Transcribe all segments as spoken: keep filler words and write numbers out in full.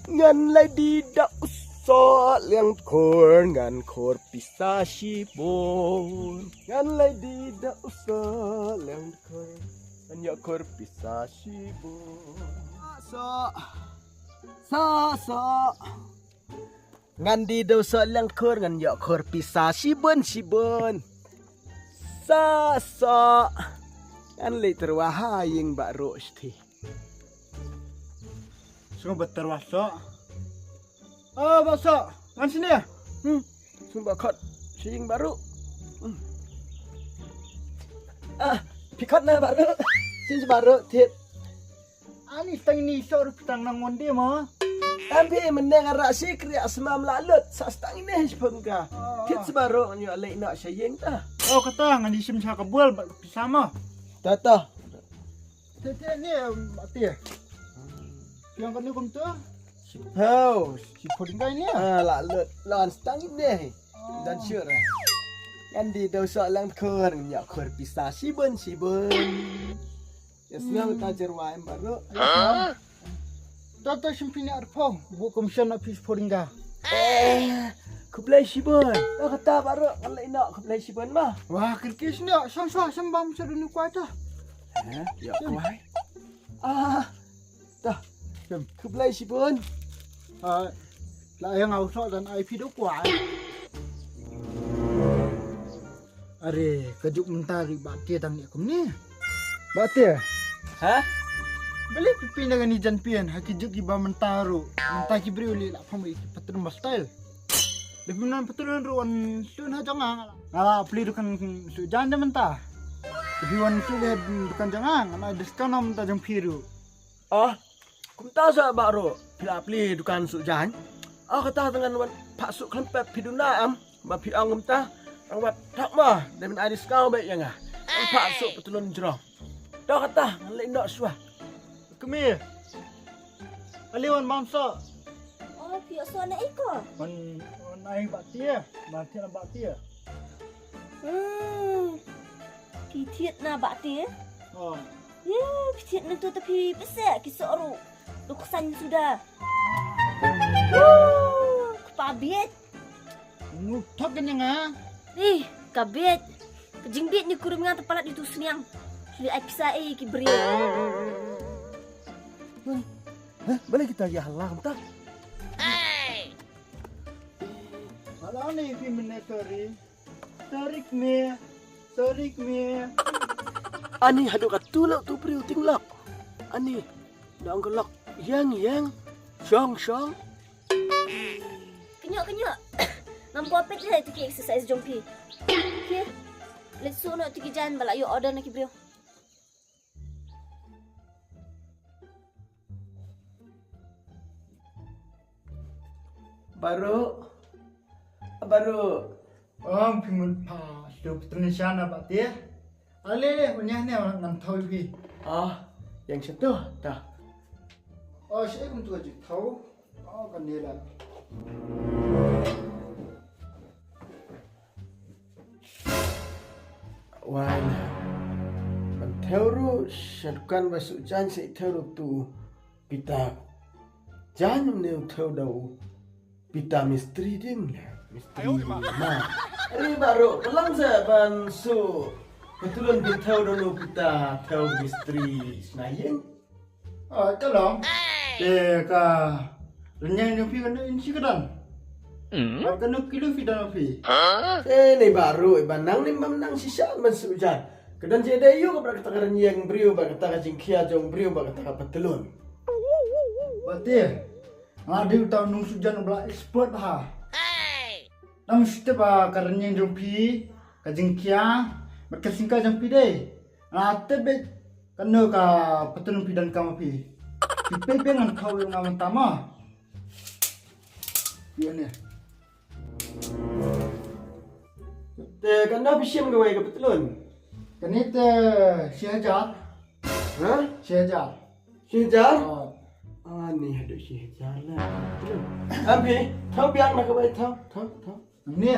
Ngan leit da u soh liang khor, ngan khor pisa shibun. Ngan leit da u soh liang khor, ngan ïoh khor pisa shibun. Soh, soh, soh. Ngan da u soh liang khor, ngan ïoh khor pisa shibun shibun. Soh, soh. Ngan leit tyrwa ha ïing Bah Ruh shatei. Sngewbha tyrwa soh. Oh, Bah Soh, ngan shane. Hmm. Sngewbha khot sha ïing Bah Ruh. Hmm. Ah, phi khot na Bah Ruh. Shin sha Bah Ruh thied. Ani stang ini soh ruh phi tang nang won de mo. Em phi mynne nga rah shi kriah sma ym lah lut, sa stang ini shi phone ka. Thied sha Bah Ruh, ngan ïoh leit noh sha ïing ta. Oh, kata ngan ïa shim sha ka bwal bad pisa mo. Ta ta. Te te ni, em, ati. Yang kanu kumtu? Shiphew. Shiphew ding kai ni? Ah, lah lut. Lah stang ni. Dan sure. Ngan da u soh liang khor, ngan ïoh khor pisa shibun shibun. Ïa sngew ta jer wa em Bah Ruh. Hah? Ta ta shim phi ni arphew. Bu commission office phoring ga. Eh, khublei shibun. Oh, kata Bah Ruh, ngan leit noh, khublei shibun ma. Wah, kyrkieh shnong, shong shong, shong bam sha duni kwai ta. Hah? Ïa kwai. Ah, ta. Shim. Khublei shibun. Ah, la ïa nga u soh dan ai phi da kwai. Are, ka juk mynta ri Bah Te tang ïa kumne. Bah Te. Ha? Balei phi pynlong ïa kane jan pyn ha ki juk kiba mynta ruh. Mynta ki briew leh la pham ïa ki patron ba style. Leh phi mynta patron ruh wan shu ha jong nga. Nga la plie dukan shu jan da mynta. Leh phi wan shu leh dukan jong nga, nga discount na mynta jong phi ruh. Ah, kumta sa Bah Ruh, phi la plie dukan suh jaiñ. Ah, kata te ngan wan phah suh khlem pep phi duna am, ba phi ong kumta, ngan wan thok ma, dei ban ai discount beit ïa nga. Ngan phah suh patlun jrong. To kata, ngan leit noh shuwa. Kmie. Ale wan bam soh. Oh, phi ïoh soh na iko? Wan, wan ai Bah Te, ban thied na Bah Te. Hmm. Phi thied na Bah Te? Oh. Ye, phi thied mynta te phi pese ki soh ruh. Duk san suda. Woo, kpa biet. Ngu thok kan nga. Ih, ka biet. Ka jingbiet ni kurim nga te palat itu sniang. Suli ai pisa ai ki briew. Hah? Balei kita ïa hala kumta? Hala ni phi mynne sorry. Sorry kmie. Sorry kmie. Ani haduh katu lok tu briew ting lok. Ani dang ka lok ïeng ïeng shong shong. Kynjoh kynjoh. Ngam pop pet ïa tu ki exercise jong phi. Phi leit suh noh tu ki jaiñ ba la ïoh order na ki briew. Bah Ruh. Bah Ruh. Ong phi mut pha shu pynshai na Bah Te. Ale le, unya ne ngan thaw phi. Ah, ïeng shatu ta. Oh, shi kum tu ka ju thaw. Oh, kan ne la. Wan. Ban thew ruh sha dukan ba suh jaiñ sa i thew ruh tu pita. Jaiñ ne u thew da u pita mistri ding le. Mistri ma. Ari baru pelang sa ban suh. Betulan bin thew da u pita thew mistri sna ïing. Ah, ka long. Te ka rynïeng jong phi kano inch ka don? Bad kano kilo phi don phi? Te ne baru, eh, ba nang ne bym nang shisha ban suh jan. Ka don jingïadei aïu kaba kata ka rynïeng briew bad kata ka jingkhia jong briew bad kata ka patlun. Ba te, nga dei uta u nongsuh jan uba la expert bha. Nang shu tip ba ka rynïeng jong phi, ka jingkhia bad ka singka jong phi dei. Nga tip beit kano ka patlun phi donkam phi. Phi peit beit ngan thaw ïa nga mynta ma. Ïa ne. Te kano phi shim kawei ka patlun? Kane te shi hajar. Ha? Shi hajar. Shi hajar? Oh. Ah, ni haduh shi hajar la. Am phi, thaw biang na kawei thaw, thaw, thaw. Ni.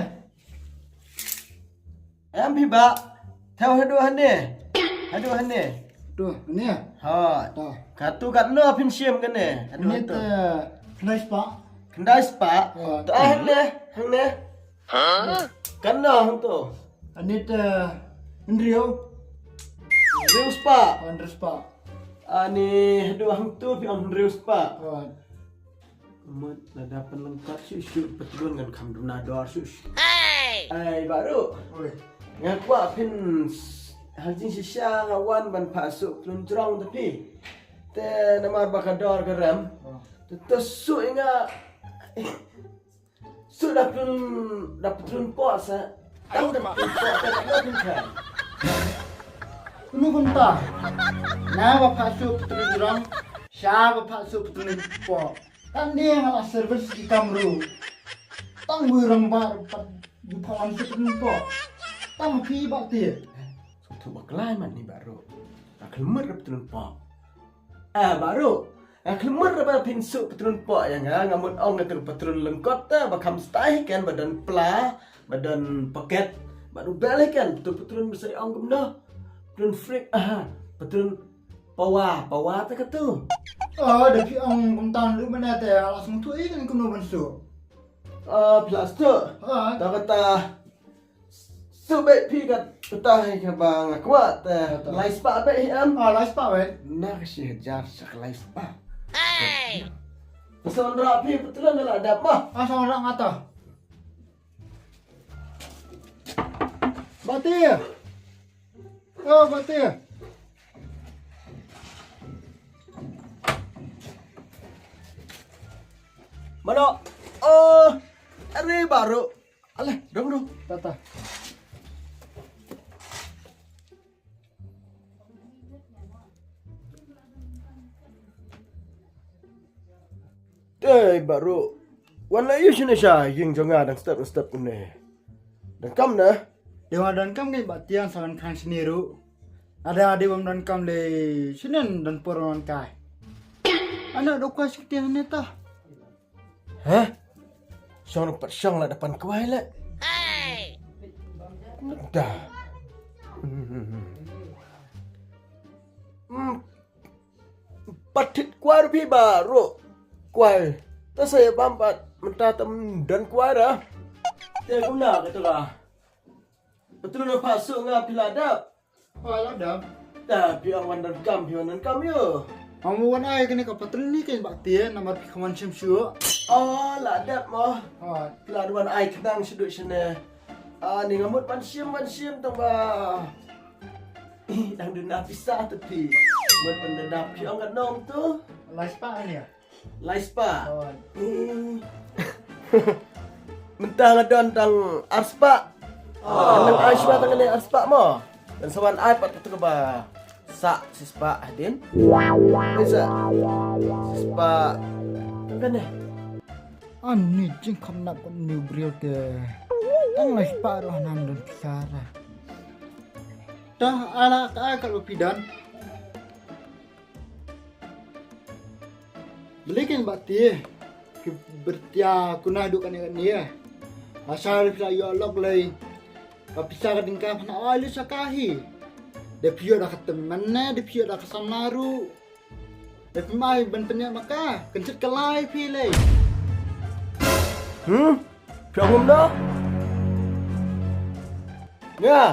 Em phi ba, thaw haduh hangne. Haduh hangne. Tu, ni. Ha. Tu. Katu katno phin shim kane? Haduh ni hangne. Te Khyndai spah. Khyndai spah. Wat. To ai hangne, hangne. Katno hangto? Ani te hynriew. Hynriew spah. Hynriew spah. Ani haduh hangto phi ong hynriew spah. Wat. Mut lada pynlyngkot shuh shuh patlun ngan kham duna dor shuh shuh. Ai baru. Oi. Nga kwah phin s- ha jingshisha nga wan ban phah suh patlun jrong te phi. Te namar ba ka dor ka rem. Oh. Te to suh ïa nga. Suh da patlun da patlun poh sa. Tang da patlun poh sa da patlun khan. Kunu kumta. Na ba phah suh patlun jrong. Sha ba phah suh patlun poh. Tang ne nga la service ki kam ruh. Tang wei rang ba pat ju phah wan suh patlun poh. Tang phi ba te. Sngewthuh ba klai mat ni baru. Ka khlem mut da patlun poh. Ah, baru. Ah, khlem mut da ba phin suh patlun poh ïa nga, nga mut ong nga tu patlun lyngkot te ba kham stai hi ken ba don pla, ba don paket, ba du bel hi ken tu patlun ba sa ong kumno. Patlun frik, ah, patlun pawa, pawa te ka tu. Oh, da phi ong kumta lu mana te ala sngewthuh ïa ken kumno ban suh. Ah, plastik. Ah. Ta kata Shu beh phi kat pynta hi kaba nga kwah te. Kata. Lai spah beh hi em. Ah, lai spah beh. Na ka shi hajar sa ka lai spah. Hey! Pasan ra phi patlun la dap ma. Ah, sa ra ngata. Bati. Oh, bati. Mano? Oh, are baru. Alah, dong, dong. Tata. Dei, baru. Wan la yu shine sha, ïing jong nga dang step, step une. Dang kam na? Dei wan dang kam ngi ba tiang sa wan khang sini ru. Ada, ada wan dang kam le, sini dan por wan kai. Anak dokar sikit ne ta. Hah? Shong pat shong la depan kwai le. Dah. Hmm. Patit kwai rupi baru. Kwai. Ta saya bampat mentah tem dan kwai dah. Te guna kata lah. Betul na pasu nga pila dap. Pala dap. Ta pi awan dan kam pi awan dan kam yo. Amu wan ai kene ka patri ni ken bak tie namar pi kaman shim shu. Oh la dap mo. Pila wan ai kenang shu duk shene. Ah ni ngamut man shim man shim tong ba. Ih dang duna pisa tu pi. Mut pan dap pi awan nong tu. Lai spa ni ya. Lai spah. Mentang nga don tang ar spah. Nang ai shwa tang ne ar spah mo. Dan sawan ai pat tu ba sa si spah hadin. Sa si spah. Tang ne. An ni jing kam nap kon ni bril te. Tang lai spah roh nan don pisara. Tah ala ka ka lupidan. Belikin ba ti ki bertia kuna duk kane kane. Asal pisa yo lok lei. Ba pisa ka dingka phana ai lu sakahi. De pio da ka temen ne de pio da ka samlaru. De pimai ben penya maka kensit kelai pi lei. Hmm? Pio ngum da? Nga.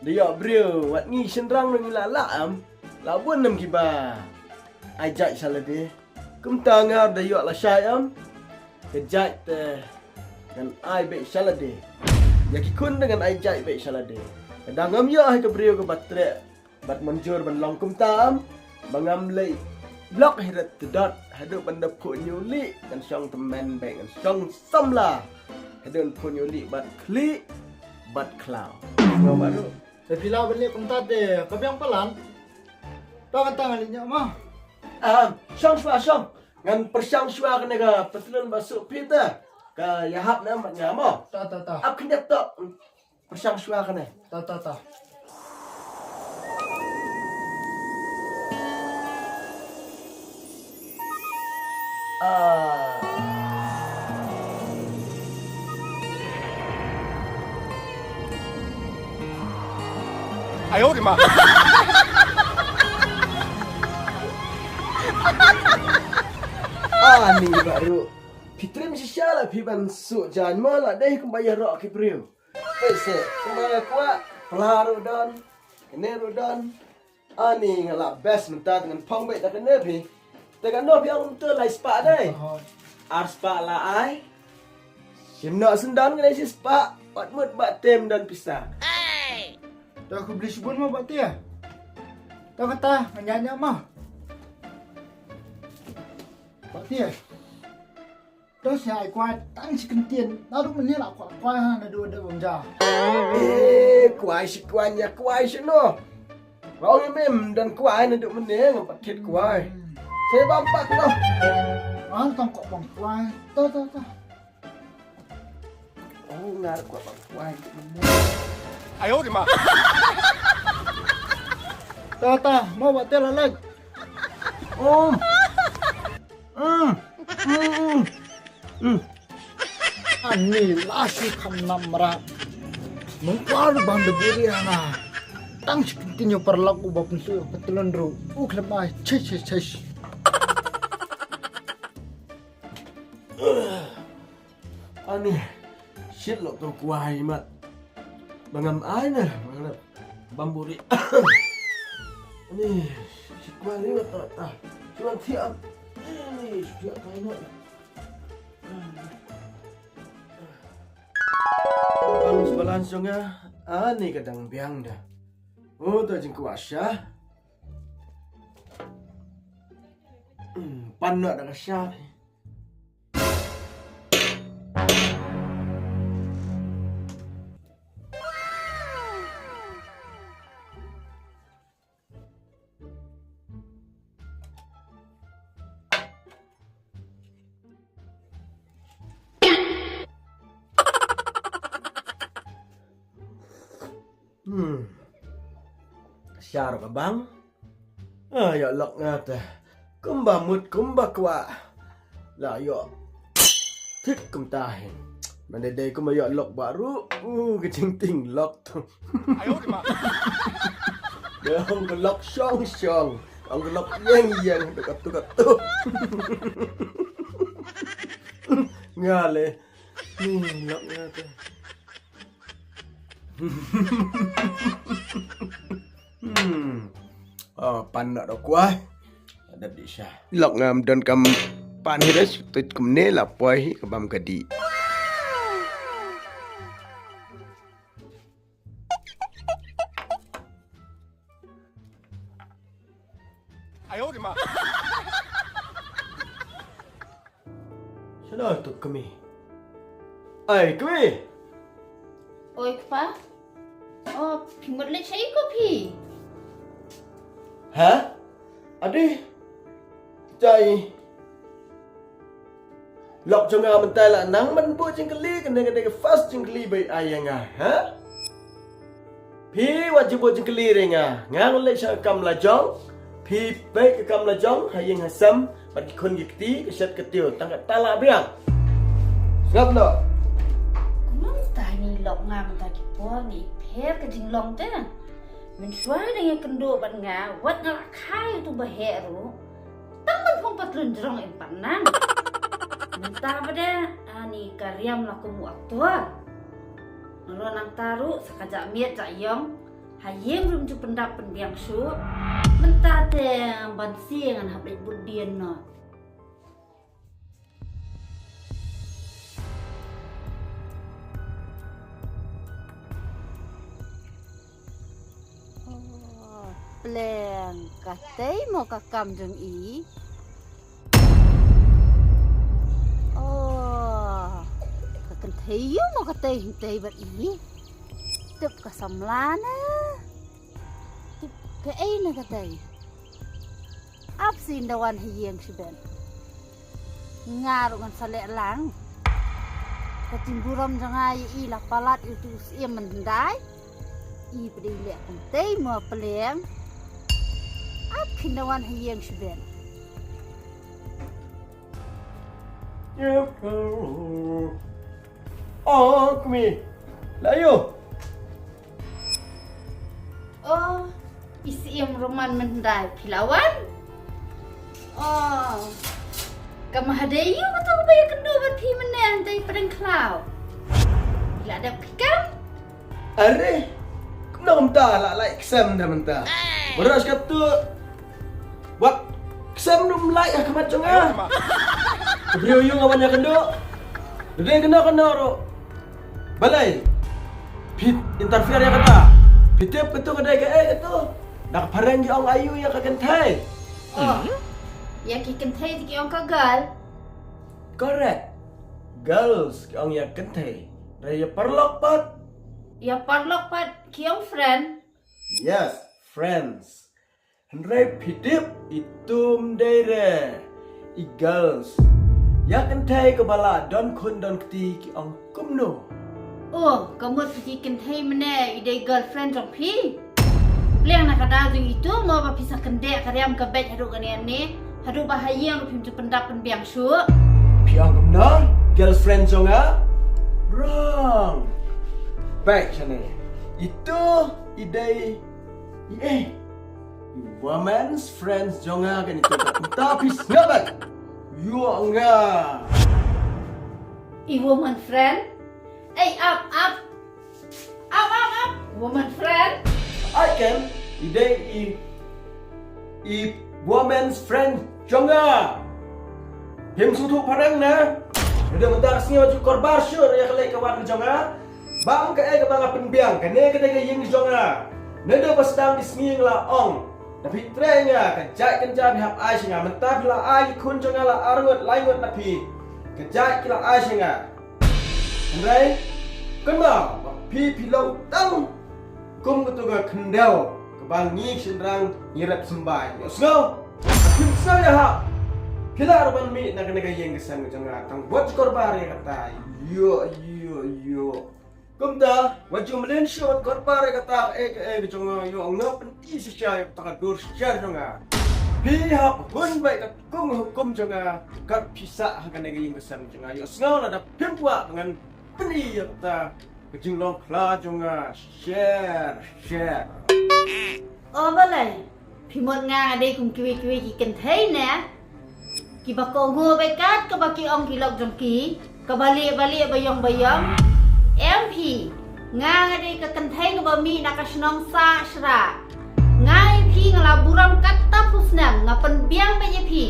De yo brio wat ngi sendrang ngi la la am. La bun nam kiba. Ai jai salade. Kumta nga da ïoh lashai em. Ka jait te ngan ai beh shalade. Ïa ki khun te ngan ai jait beh shalade. Ka dang ngam ïoh hai ka briew kaba treh bad mynjur ban long kumta em. Ba ngam leh lok hi rat te dot haduh ban da phuh ñiuh lih ngan shong tymmen beh ngan shong samla. Haduh ban phuh ñiuh lih bad khlieh bad khlaw. Ngam baru. Te phi lah ban leh kumta te ka biang palat. To kata ngan leit ñiah ma. Ah, shong shuwa shong. Ngan pyrshang shuwa kane ka patlun ba suh phi te. Ka ïahap ne mat nga mo. Ta ta ta. Ap khyndiat to. Pyrshang shuwa kane. Ta ta ta. Ah. Ani ba ruh. Phi trim shisha la phi ban suh jan ma la dei kumba ïaroh ki briew. Phi se kumba ïa kwah pla ruh don. Kane ruh don. Ani nga la best mynta ngan phong beit da kane phi. Te kano phi ong mynta lai spah dei. Ar spah la ai. Shim noh sendon kane shi spah. Pat mut ba tem don pisa. Da ku bli shibun ma ba tia. Ta kata nga nya nya ma. Ba tia. Tos ïa ai kwai tang shi kyntien. Naduh mynne la kwah kwai ha naduh da bam ja. Eh, kwai shi kwai ïa kwai shi no. Ba ong ïa mem don kwai naduh mynne ngam pat thied kwai. Sai bam pat no. Ang tang kok bam kwai. To to to. Oh, ngar kwah bam kwai naduh mynne. Ayo di ma. To to, mo ba tel lek. Oh. Mm. Mm. Mm. Ani la shi kham nam mra. Mengkwar ban de buri ana. Tang shi continue parlok u bap nsu patlon ru. U khlem ai. Chish chish chish. Ani shit lok tong kwai mat. Bangam ai na bangam bamburi. Ani shit kwai ni mat ta ta. Chuan thiam. Ani shit kwai ni. Bang sebalan sunga. Ani kadang biang dah. Oh, tu jingkwah sha. Hmm, pan nak dah sha. Hmm. Shar ka bang. Ah, ïa lok nga te. Kumba mut kumba kwah. La ïoh. Thik kumta hin. Mane dei kumba ïoh lok baru. Uh, ka jingting lok tu. Ayo di ma. Dei hong ka lok shong shong. Hong ka lok yeng yeng. Dekat tu kat tu. Nga le. Ni lok nga te. Hmm. Oh, pan na da kwai. Ada di sha. Lok ngam don kam pan hi res tut kumne la poi hi ka bam ka di. Ayo di ma. Shano tu kami? Ai, kami. Oi, kpa. Oh, phi mut leit shaei ko phi? Ha? Adi. Jai. Lok jong nga mynta la nang ban buh jingkylli, kane ka dei ka first jingkylli ba ai ïa nga, ha? Phi wat ju buh jingkylli ïa nga, nga ngan leit sha ka kam la jong. Phi peit ka kam la jong, ha ïing ha sem, bad ki khun ki kti, ka shet ka tiew, tang kata la biang. Sngap noh. Kumno mynta ngi lok nga mynta ki por ngi pher ka jinglong te. Mynshuwa dang ïakynduh bad nga, wat nga la kha ïa utu ba heh ruh. Tang ban phong patlun jrong im pat nang. Mynta ba da, ani ka riam la kum u aktor. Nalor nangta ruh sa ka jah miet jah ïong. Ha ïing ruh ym ju pyndap pynbiang shuh. Mynta te ban sien ngan hap leit bud dien noh. Oh, pleng, katei mo ka kam jong i. Oh, ka kynthei ïa mo katei hynthei bad i. Tip ka samla na. Tip kaei na katei. Ap sien da wan ha ïing shibun. Nga ruh ngan sa leh lang. Ka jingburom jong nga ïa i la palat ïa utu u syiem mynhyndai. I pdei leh kumtei mo pleng. Ap khin da wan ha ïing shibun. Oh, kmie. La ïoh. Oh, i Syiem Roman mynhyndai phi la wan? Oh. Ka ma hadei ïa kato kaba ïakynduh bad phi mynne hangtei pdeng khlaw. La dep phi kam? Are, kumno mynta la lait ksem da mynta. Baroh shi katto. Wat ksem nym lait ha khmat jong nga. Ka briew ïa nga wan ïakynduh. Dei kano kano ruh. Balei phi interfere ïa kata? Phi tip kato ka dei kaei kato? Da ka phareng ki ong aïu ïa ka kynthei. Oh. Ïa ki kynthei te ki ong ka girl. Correct. Girls ki ong ïa kynthei. Hynrei ïa paralok pat? Ïa paralok pat ki ong friend. Yes, friends. Hynrei phi tip, itu ym dei re i girls. Ïa kynthei kaba la don khun don kti ki ong kumno? Oh, ka mut phi kynthei mynne i dei girlfriend jong phi. Pliang na ka daw jong itu mo ba phi sa kyndeh ka riam ka beit haduh kane ne. Haduh ba ha ïing ruh phim ju pyndap pynbiang shuh. Phi ong kumno? Girlfriend jong nga? Wrong. Beit shane. Itu i dei i eh. Woman's friends jong nga kan itu. Tapi sngaban. Ïa nga. I woman friend? Ei, ap, ap. Ap, ap, ap. Woman friend? I can. I dei i, i woman's friend jong nga. Phim sngewthuh phareng ne? Naduh mynta ka sngi wat ju korbar shuh ïa ka leit ka wan ka jong nga. Bam kaei kaba nga pynbiang, kane ka dei ka ïing jong nga. Naduh ba sdang ki sngi nga la ong. Da phi trei nga, ka jait kynja phi hap ai sha nga, mynta phi la ai ki khun jong nga la ar ngut, lai ngut na phi. Ka jait ki la ai sha nga. Hynrei kynmaw ba phi phi long tang kum katu ka khyndew kaba ngi shynrang ngi rep symbai. Ïohsngew? Phi sngew ïa ha. Phi lah ruh ban mih na kane ka ïing ka sem ka jong nga tang wat korbar ïa kata. Ïoh, ïoh, ïoh. Kumta, wat ju mlien shuh wat korbar ïa kata, eh, eh, ka jong nga, ïoh, nga pynti shisha ïa kata ka dur shisha jong nga. Phi hap hun beit katkum ka hukum jong nga, kat phi sah ha kane ka ïing ka sem jong nga, ïohsngew lada phim kwah ngan pyni ïa kata ka jinglong khla jong nga, sher, sher. O balei? Phi mut nga nga dei kum kiwei kiwei ki kynthei ne? Kiba kohnguh beit kat kaba ki ong ki lok jong ki, kaba lieh ba lieh ba ïong ba ïong. Em phi, nga nga dei ka kynthei kaba mih na ka shnong Sahsyrah. Nga ïa phi nga la burom katto phew snem, nga pynbiang beit ïa phi.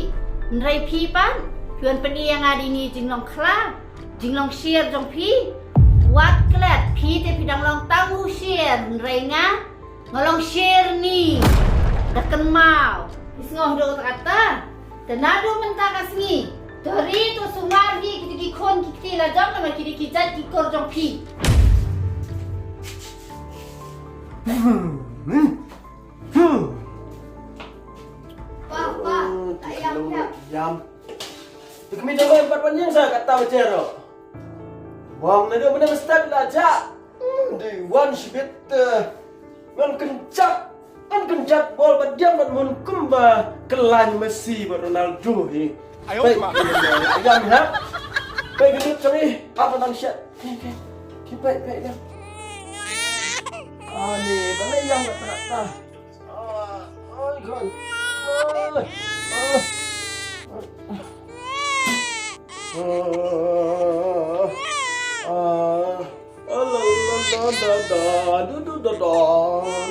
Hynrei phi pat, phi wan pyni ïa nga dei ne jinglong khla, jinglong sher jong phi. Wat klet, phi te phi dang long tang u sher, hynrei nga nga long sher ni. Da kynmaw. Phi sngew haduh katta katta. Te naduh mynta ka sngi, to ri to sumar hi kita ki khun ki kti la jong namar ki dei ki jait ki kur jong phi. Pa, pa, ta ïam, ïam. Te kmie jong me pat wan ïeng sa katta baje ruh. Wang naduh mynne mynstep la jah. Hmm, dei wan shibit, eh, ngan kynjat, ngan kynjat bol ba diam ban mun kumba kyllain Messi bad Ronaldo hi. Ayo, peit ma. Ïam ha. Peit ka lut jong i, apa nang shet. Peit, peit. Peit, peit, peit. Ani, ba la ïam ka trak ta. Ah, ai, khun. Ah, ah. Ah, ah. Ah, la, la, la, la, la. Du, du, du, du.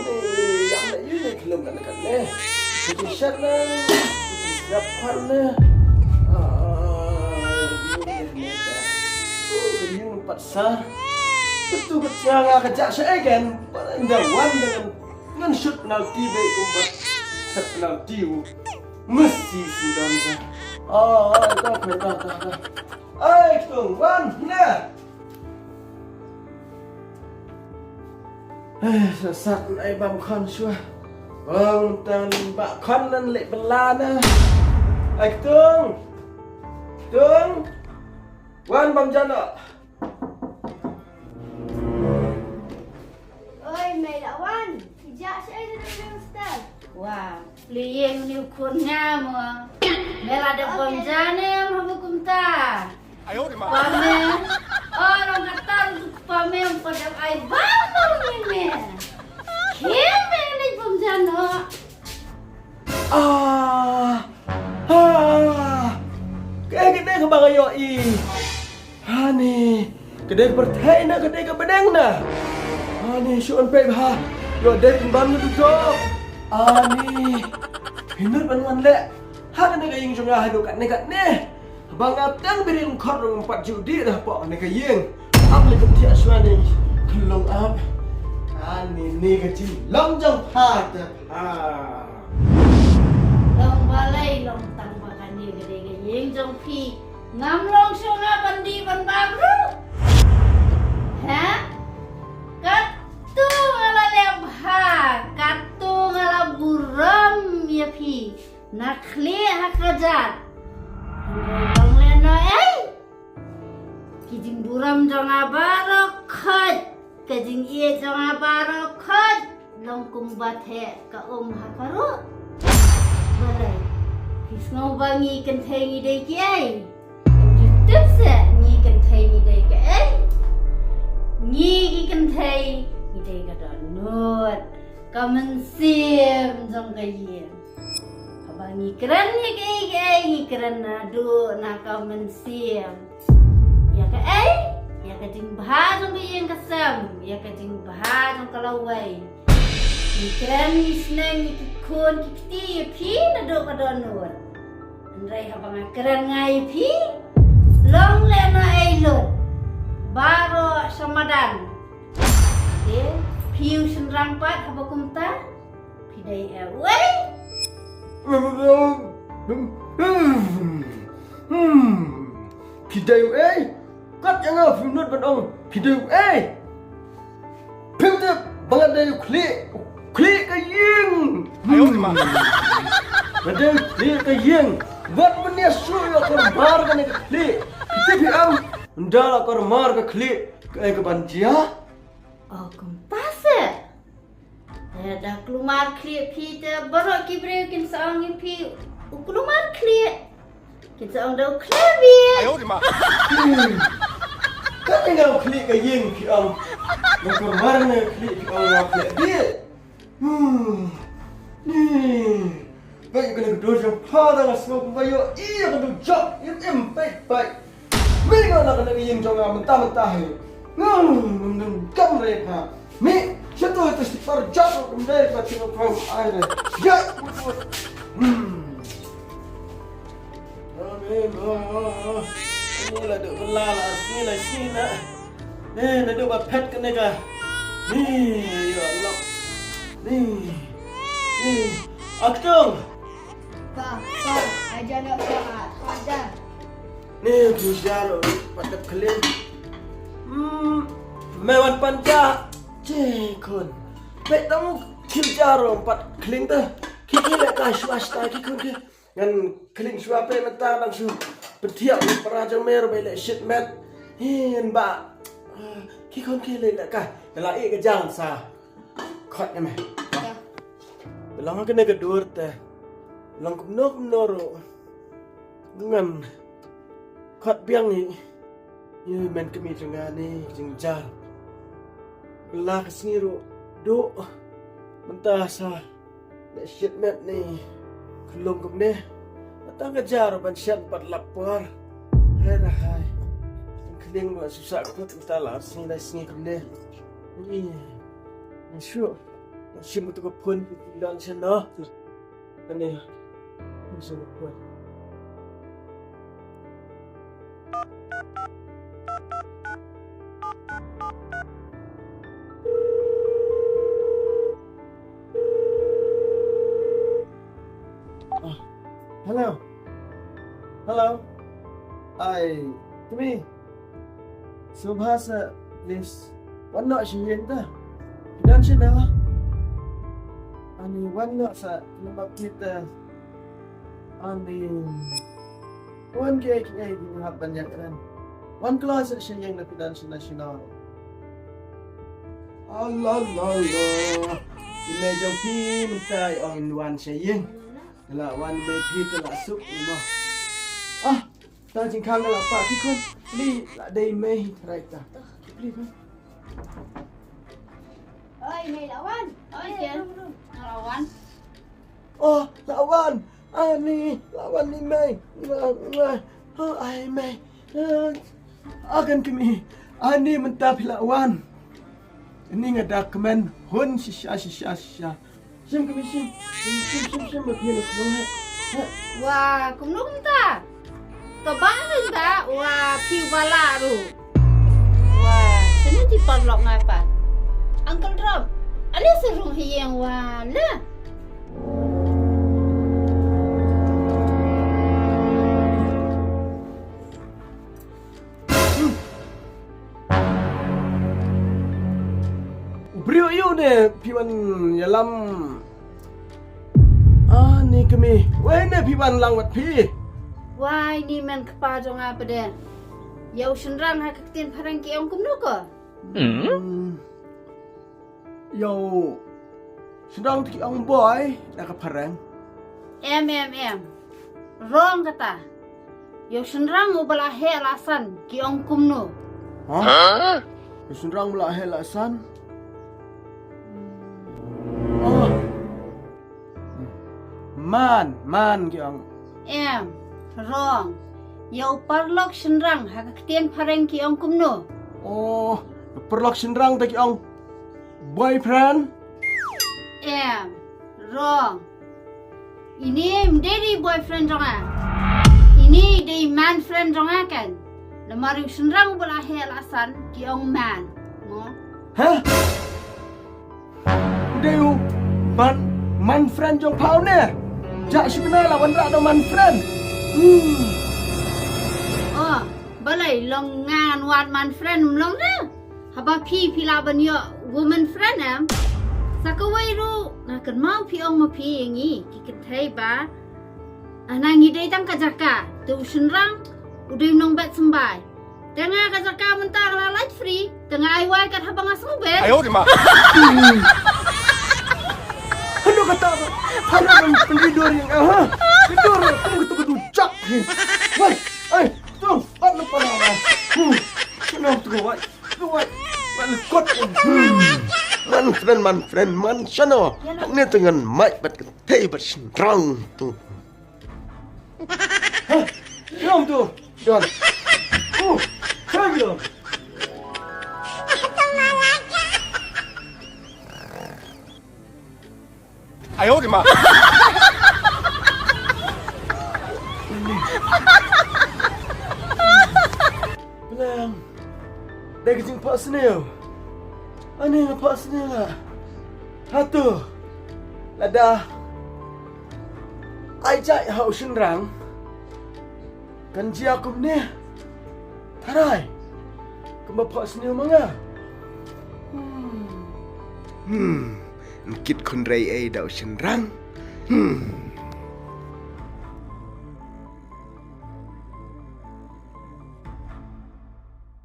Ni, ïam na ïu ni khlem kan kan ni. Ni shat na. Ni shat kan ni. Ah, ïu ni, ni, ni. Oh, ïu ni pat sa. Betul, betul, nga ka jak sha egen. Pada inda wan dengan Ngan shoot penalti beit kumba shoot penalti u Messi sdang ka. Ai, ta, ta, ta, ta, ta. Ai, ktung, wan, ne. Ai, sasat, ai, bam khon shuwa. Bam tan ba khon nan leh bela na. Ai, ktung. Ktung. Wan bam jana. Oi, mei la wan. Ija shaei da dei mei hostel. Wa, plie ïeng ni u khun nga mo. Mei la da bam jane mo kumta. Ayo de ma. Pa mei. Oh, long kata tu pa mei pa da ai bam mo ni mei. Kim mei ni bam jano. Ah. Ah. ïohi. Ani, ka dei ka pyrthei na, ka dei ka bneng na. Ani, shu wan peit bha. Ïoh dei pynban ka duh. Ani, phi nud ban wan leh ha kane ka ïing jong nga haduh katne katne. Haba nga tang bri ryngkhot ruh ngam pat ju dih da hapoh kane ka ïing. Ap lei ka thiah shuwa ne khlong ap. Ani, ne ka jinglong jong pha te pha. Long balei long tang ba kane ka dei ka ïing jong phi. Ngam long shuh nga ban dih ban bam ruh. Ha? Katto nga la leh bha, katto nga la burom ïa phi. Na khlieh ha ka jat. Long lehnoh ei. Ki jingburom jong nga baroh khoit. Ka jingïeit jong nga baroh khoit. Long kumba theh ka um ha ka ruh. Balei? Phi sngew ba ngi kynthei ngi dei kiei? Tip se ngi kynthei ngi dei kiei? Ngi ki kynthei ngi dei ka dohnud, ka mynsiem jong ka ïing. Haba ngi kren ïa kaei kaei ngi kren naduh na ka mynsiem. Ïa kaei? Ïa ka jingbha jong ka ïing ka sem, ïa ka jingbha jong ka lawei. Ngi kren ngi sneng ïa ki khun ki kti ïa phi naduh ka dohnud. Hynrei haba nga kren nga ïa phi, long lehnoh ei lut. Baroh sha madan. Te phi u shynrang pat haba kumta. Phi dei uei? Hmm. Phi dei uei? Kat ïa nga phi nud ban ong phi dei uei? Phim tip ba nga dei u khlieh, u khlieh ka ïing. Hmm. Nga dei u khlieh ka ïing. Wat mynne shu ïoh kyrmar kane ka khlieh. Phi tip phi ong ynda la kyrmar ka khlieh kaei kaban jia? Oh, kumta se. Eh, da kulmar khlieh phi te baroh ki briew kin sa ong ïa phi u kulmar khlieh. Kin sa ong da u khlieh bieit. Hmm. Kat ïa nga u khlieh ka ïing phi ong. Nga kulmar ne khlieh phi ong nga khlieh bieit. Hmm. Ni. Peit ïa kane ka dur jong pha, da nga sngew kumba ïohi ïa ka dujok. Im im, peit peit. Me nga na kane ka ïing jong nga mynta mynta hi. Ngam ngam ngam re pha. Me shato to si par jok kum dei pha, tino pha ai re. Ya. Hmm. Amen. Oh, oh, oh. Ni la duk la la sini la sini na. Eh, naduh ba phet kane ka. Ni, ya Allah. Ni. Ni. Aktung. Pa, pa, aja nak pa, pa dah. Ni, ki jaro pat dep khlieh. Hmm, me wan pan ja. Che khun. Peit tang ki jaro pat khlieh ta. Ki ki leh ka shwa shta ki khun ki. Ngan khlieh shuwa peit mynta dang shu pynthiah para jong me ruh ba ïaleh shimet. Hi ngan ba. Ah, ki khun ki leh leh ka. Ka la ïeh ka jam sa. Khot ïa me. Ba long ha kane ka dur te. Long kumno kumno ruh. Ngan khot biang ïa i men kmie jong nga ne jingjar. La ka sngi ruh duh mynta sa. Leh shimet ne. Khlong kumne. Tang ka jar ban shet pat lap por. Hai ra hai. Khlieh ruh susah kut mynta la sngi la sngi kumne. Ni. Shu. Shim tu ka phone phi don shen no. Kane. Shim ka phone. Ah, hello. Hello. Ai, kmie. Sngewbha sa, please. Wan noh sha ïing te. Phi don shano? Ani wan noh sa, namar phi te. Ani wan kiei kiei phi hap ban ïakren. Wan kloi sa sha ïing, phi don shano shano. Alalala. I mei jong phi mynta i ong in wan sha ïing. Te la wan mei phi te la suk i mo. Ah, ta jingkhang la pa ki khun. Pli la dei mei hi trai ta. Pli khun. Oi, mei la wan. Oi, ken. La wan. Oh, la wan. Ani, la wan ni mei. Nga, nga. Oh, ai mei. Eh, agan kmie. Ani mynta phi la wan. Ni nga da kmen hun shisha shisha shisha. Shim kmie shim. Shim shim shim shim ma phi la kmen ha. Wa kumno kumta? To ba ni da wa phi ba la ru. Wa sini ti parlok ngai pa. Uncle Rob, ani serung hi yang wa le. U briew ïu ne phi wan ïalam. Ah, ni kmie. Wei ne phi wan lang wat phi. Wai ni men kpa jong a pede. Ïa u shynrang ha ka ktien phareng ki ong kumno ko? Hmm. Ïa u shynrang te ki ong boy da ka phareng. Em em em. Wrong kata. Ïa u shynrang uba la heh la san ki ong kumno? Ha? Ïa u shynrang uba la heh la san. Oh. Man, man ki ong. Em, wrong. Ïa u parlok shynrang ha ka ktien phareng ki ong kumno? Oh, parlok shynrang te ki ong boyfriend. Em, wrong. Ini mdei dei boyfriend jong nga. Ini dei man friend jong nga kan. Namar u shynrang uba la heh la san ki ong man. Mo. Hah? Dei u man, man friend jong pha u ne. Ja shi bnai la wanrah da man friend. Hmm. Oh, balei long ngan wat man friend mlong ne. Haba phi phi la ban ïoh woman friend em. Sa kawei ruh nga kynmaw phi ong ma phi ïa ngi ki kynthei ba. Ana ngi dei tang ka jaka te u shynrang u dei u nongbet symbai. Te nga ka jaka mynta nga la lait free te nga ai wai kat haba nga sngewbha. Ayo di ma. Hano kata ba. Hano ban pynridor ïa nga ha. Ridor kum kata ka dujak ni. Wai, ai, tu, bat lu pala. Hmm. Kena tu wai. Tu wai. Wai lekot. Hmm. Man friend, man friend, man shano. Hangne te ngan mai bat kynthei bat shynrang tu. Hah? Ïa tu. Ïa. Uh, thank you. Ayo di ma. Blang. Dei ka jingphohsniew. Ani nga phohsniew la. Hato lada ai jait ha u shynrang kan jia kumne. Tharai kumba phohsniew ma nga. Hmm. Hmm. Kit khynrei ei da u shynrang. Hmm.